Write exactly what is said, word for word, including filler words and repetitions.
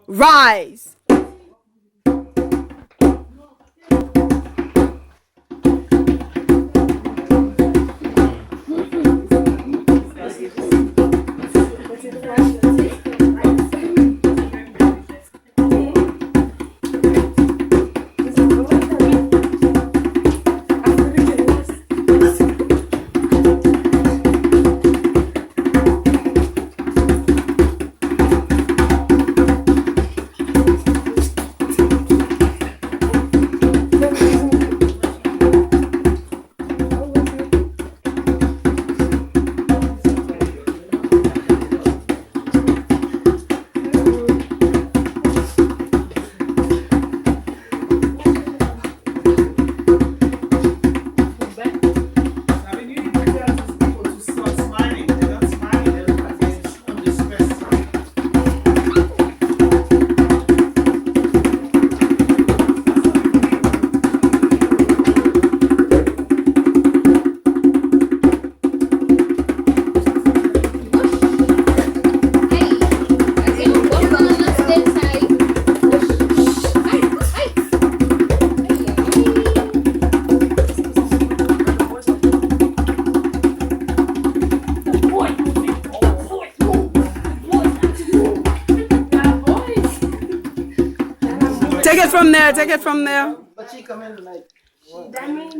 Rise! Take it from there, take it from there. But she come in like, what? That means